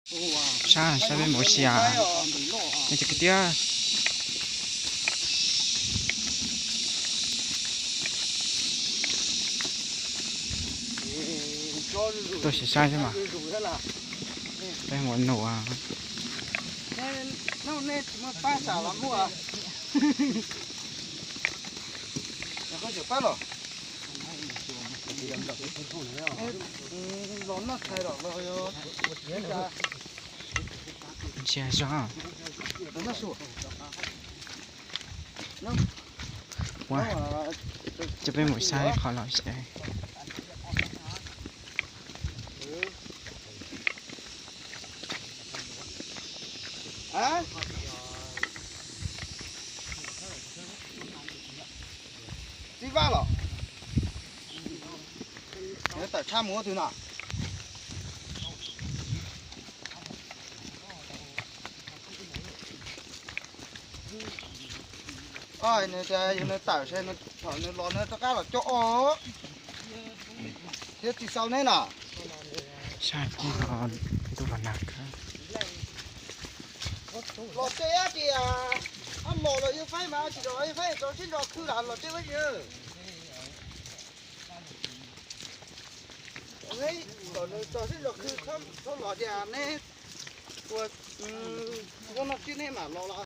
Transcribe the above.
Saib, saib peb mus ua si, nej cov kwv tij. Tuaj sim saib xwb mas. Peb mus nug. Ntsia zog. Ua, coj peb mus saib qhov lom zem. Txij Vaj los, tawm tshaj mus ua twg no? Nws tias yog nws tawm se, thaum nws los nws rov qab los coj os. Thiab tsis xaus neb no. Saib ntuj los nag kawg. Los tsev tias, ab, mos los yus faib mas tsis los yus faib tso sib nrog khw los los tsev ua si. Neb kom nws tso sib nrog khw, txhob los tias neb ua, ua no tsis neb mam los los.